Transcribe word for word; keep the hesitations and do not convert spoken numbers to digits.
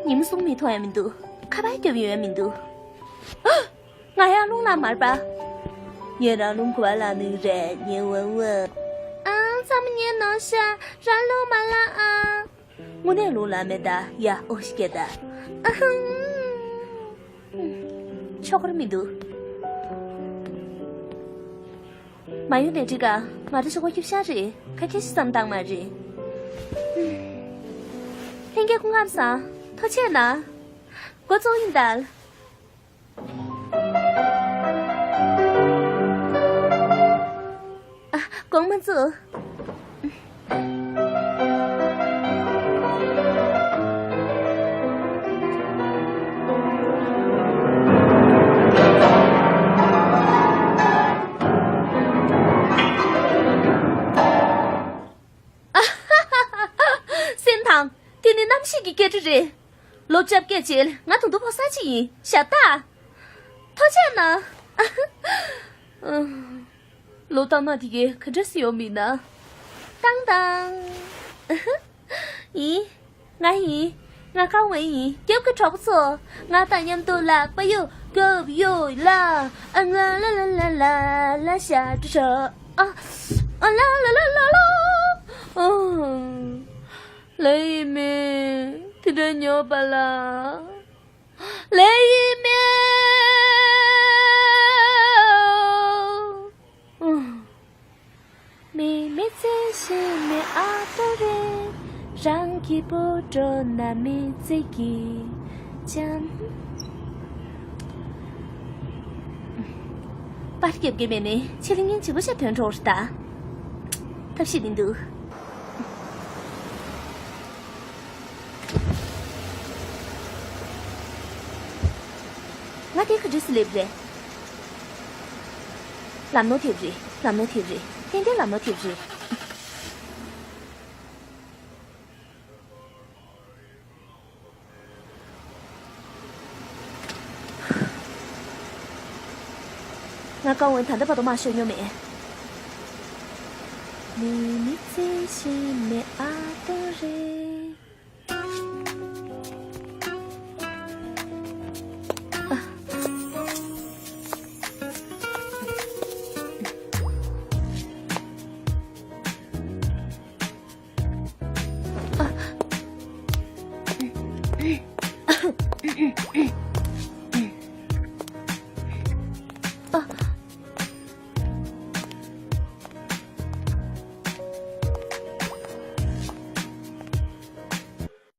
ཉིན་མོ་སྲུང་མི་མཐོང་ཡ་མི་འདུག་ཁ་པར་རྒྱབ་ཡོང་ཡ་མི་འདུག་ང་ཡང་རླུང་ལངས་མ་རེད་པ། ངས་རང་རླུང་ག་པར་ལངས་ནི་རེད་ཉེ་ཝ་ཝ། ཨང་ཚང་མ་ཉན་ནོ་ཤ། རང་རླུང་མ་ལངས་ཨང་། དངོས་གནས་རླུང་ལངས་མེད་ད་ཡ་ཨོ་ཤི་ཀེ་ད། ཨ་ཧང་། ཆོག་གི་རེད་མི་འདུག་མ་ཡོང་ནས་འགྲིག་ག་ང་ཚོ་ཤོག་པ་ཁྱབ་ཤ་རེད་ཁ་ཁྱེར་ཞིག་བསམ་བཏང་མ་རེད། ལྷན་རྒྱས་སྐུ་ཁམས་བཟང་། ཐུགས་རྗེ་གནང་། འགོ་བཙུགས་ཡིན་ད། ཨ། དགོངས་མ་ཚོམས། སེམས་དང་། དེ་ནི་རྣམ་ཤེས་ཀྱི་སྐད་འཕྲིན་རེད། ལོ་བཅོ་བརྒྱད་རྗེས་ང་ད་དུང་ཕོ་གསར་ཅིག་ཡིན་ཤག་ད། ཐུགས་རྗེ་གནང་། ལོ་རྟགས་མ་དེ་གས་ག་འདྲ་སེ་ཡོད་མིན་ན། ཏང་ཏང་། ཡིན། ང་ཡིན། ང་ཀའོ་ཝེ་ཡིན། རྒྱབ་ཀྱི་གྲོགས་པོ་ཚོ། ང་དང་མཉམ་དུ་ལག་པ་གཡུག་རྒྱབ་གཡུག་ལ། ཨ་ལ་ལ་ལ་ལ་ལ་ལ་ཤ་ཏྲ་ཤ། ཨ། ཨ་ལ་ལ་ལ་ལ་ལ། ཨ། ལེ་ཡི་མེ། དེ་འདྲ་ཉོབ་པ་ལ། ལེ་ཡི་མེ། མེ་མེ་ཚེ་ཤི་མེ་ཨ་ཏོ་རེ། རང་གི་པོ་ཏྲོ་ན་མེ་ཚེ་གི་ཅམ། པར་རྒྱབ་ཀྱི་མེད་ནས་ཕྱི་ལ་ཉིན་བྱིས་པ་ཞིག་ཐོན་འགྲོ་རེད་ད། ཐབས་ཤེས་མི་འདུག་ང་དེ་ག་འདྲ་སེ་སླེབས་རེད། ལམ་ནོར་ཐེབས་རེད། ལམ་ནོར་ཐེབས་རེད། ཏན་ཏན་ལམ་ནོར་ཐེབས་རེད། ང་ཀའོ་ཝེ་ད་ལྟ་བར་དུ་མར་ཤོར་མྱོང་མེད། མེ་མེ་ཚེ་ཤི་མེ་ཨ་ཏོ་རེ།